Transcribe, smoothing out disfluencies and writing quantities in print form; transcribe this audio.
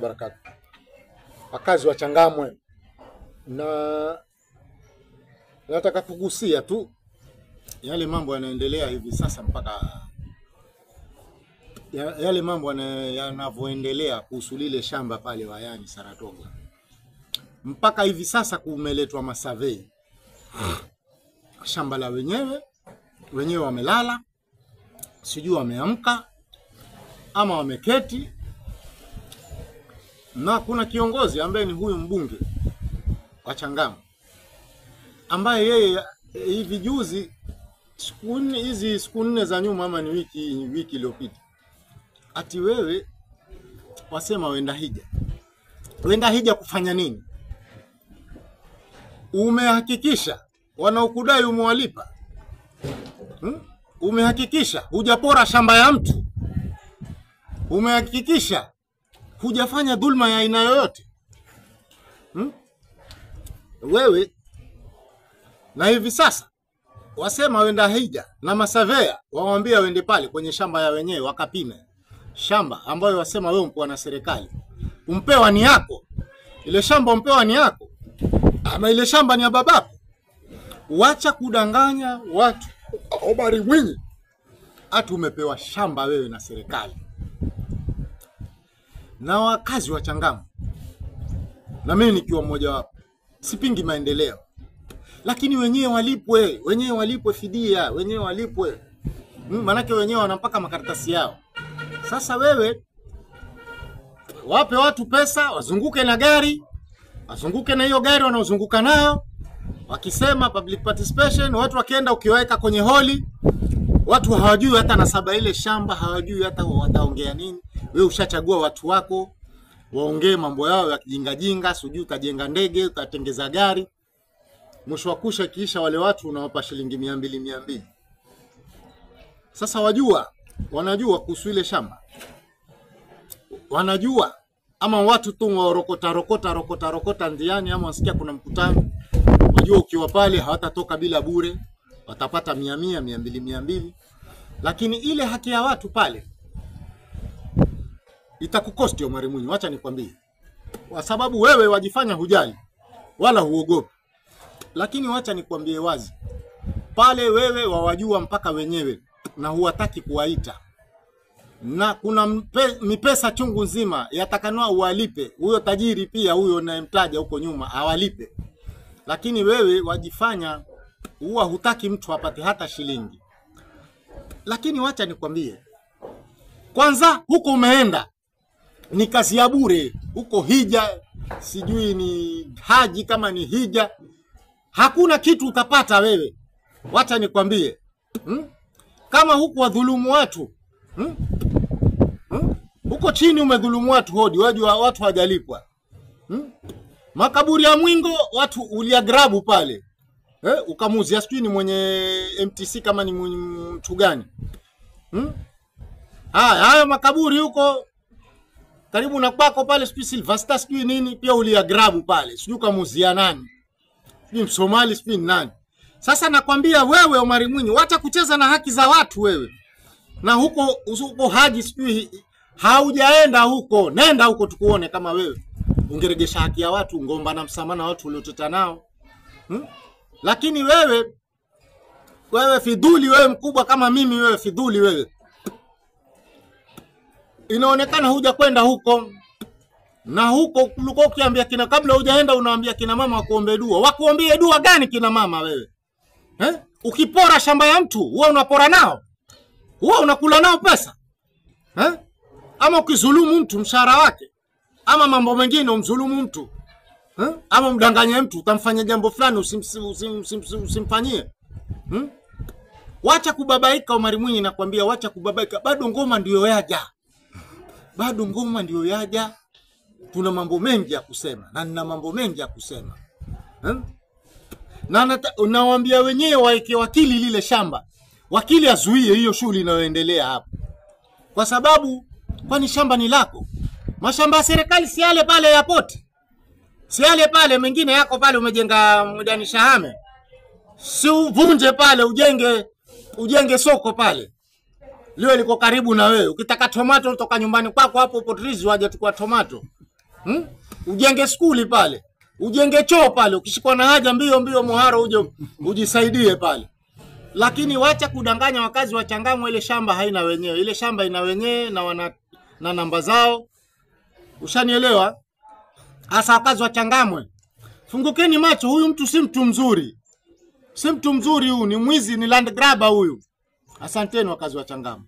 Barakatu. Wakazi wa Changamwe, na nataka kugusia tu yale mambo yanaendelea hivi sasa mpaka yale mambo yanavyoendelea kuhusu lile shamba pale Wayani Saratoga. Mpaka hivi sasa kumeletwa masurvey. Shamba la wenyewe, wenyewe wamelala, sijui wameamka ama wameketi. Na kuna kiongozi ambaye ni huyu mbunge wa Changamwe ambaye yeye hivi juzi siku nne za nyuma ama ni wiki iliyopita, ati wewe wasema wenda hija. Wenda hija kufanya nini? Umehakikisha wanaokudai umewalipa? Umehakikisha hujapora shamba ya mtu? Umehakikisha hujafanya dhulma ya aina yoyote? Wewe na hivi sasa wasema wenda hija na masavea wawaambia wende pale kwenye shamba ya wenyewe wakapime shamba ambayo wasema wewe umpewa na serikali. Umpewa ni yako. Ile shamba umpewa ni yako. Ama ile shamba ni ya babako. Wacha kudanganya watu. Omari Mwinyi, ati umepewa shamba wewe na serikali. Na wakazi wa Changamwe, na mimi nikiwa mmoja wapo, sipingi maendeleo, lakini wenyewe walipwe, wenyewe walipwe fidia, wenyewe walipwe. Manake wenyewe wanampaka makaratasi yao. Sasa wewe wape watu pesa, wazunguke na gari, wazunguke na hiyo gari wanaozunguka nayo, wakisema public participation, watu wakienda ukiweka kwenye holi, watu hawajui hata nasaba ile shamba, hawajui hata wataongea nini. Wewe ushachagua watu wako waongee mambo yao ya kijinga jinga, sijui utajenga ndege, utatengeza gari. Mwisho wa kusha kiisha wale watu unawapa shilingi 200 200. Sasa wajua, wanajua kuhusu ile shamba. Wanajua ama watu tu warokota rokota rokota rokota ndiani, ama wasikia kuna mkutano. Wajua ukiwa pale hawatatoka bila bure, watapata 100 100 200 200. Lakini ile haki ya watu pale itakukosti Omari Mwinyi, wacha nikwambie. Kwa sababu wewe wajifanya hujali wala huogopi. Lakini wacha nikwambie wazi, pale wewe wawajua mpaka wenyewe na huwataki kuwaita. Na kuna mipesa chungu nzima yatakanwa uwalipe. Huyo tajiri pia huyo unayemtaja huko nyuma awalipe. Lakini wewe wajifanya huwa hutaki mtu apate hata shilingi. Lakini wacha nikwambie, kwanza huko umeenda ni kazi ya bure. Huko hija, sijui ni haji kama ni hija, hakuna kitu utapata wewe. Wacha nikwambie, Kama huku wadhulumu watu, Huko chini umedhulumu watu hodi, wajua watu hawajalipwa. Makaburi ya Mwingo watu uliagrabu pale. Ukamuzia sijui ni mwenye MTC kama ni mtu gani. Haya makaburi huko karibu na kwako pale, sijui Sylvester sijui nini, pia uliagrabu pale. Sijui kamuzia nani. Sijui Msomali sijui nani. Sasa nakwambia wewe Omari Mwinyi, wacha kucheza na haki za watu wewe. Na huko huko haji sijui haujaenda huko. Nenda huko tukuone kama wewe ungeregesha haki ya watu, ngomba na msamaha na watu ulioteta nao. Lakini wewe fidhuli, wewe mkubwa kama mimi, wewe fidhuli wewe, inaonekana huja kwenda huko. Na huko ulikuwa ukiambia kina, kabla hujaenda unaambia kina mama wakuombe dua. Wakuombie dua gani kina mama wewe? Ukipora shamba ya mtu, huwa unapora nao? Huwa unakula nao pesa? Ama ukizulumu mtu mshahara wake, ama mambo mengine umzulumu mtu, Ama mdanganye mtu, utamfanya jambo fulani usimfanyie. Wacha kubabaika Omari Mwinyi, nakwambia wacha kubabaika. Bado ngoma ndio yaja. Bado ngoma ndio yaja. Tuna mambo mengi ya kusema, na nina mambo mengi ya kusema. Na nawaambia wenyewe waeke wakili lile shamba. Wakili azuie hiyo shughuli inayoendelea hapo. Kwa sababu kwani shamba ni lako? Mashamba ya serikali si yale pale ya poti. Si yale pale mengine yako pale umejenga Mdani Shahame. Si uvunje pale ujenge soko pale. Leo liko karibu na wewe. Ukitaka tomato kutoka nyumbani kwako hapo Potrizi waje tukua tomato. Ujenge skuli pale, ujenge choo pale, ukishikwa na haja mbio mbio Muharo uje ujisaidie pale. Lakini wacha kudanganya wakazi wa Changamwe, ile shamba haina wenyewe. Ile shamba ina wenyewe na wana na namba zao. Ushanielewa? Hasa wakazi wa Changamwe, fungukeni macho, huyu mtu si mtu mzuri. Si mtu mzuri huyu, ni mwizi, ni land grabber huyu. Asanteni wakazi wa Changamwe.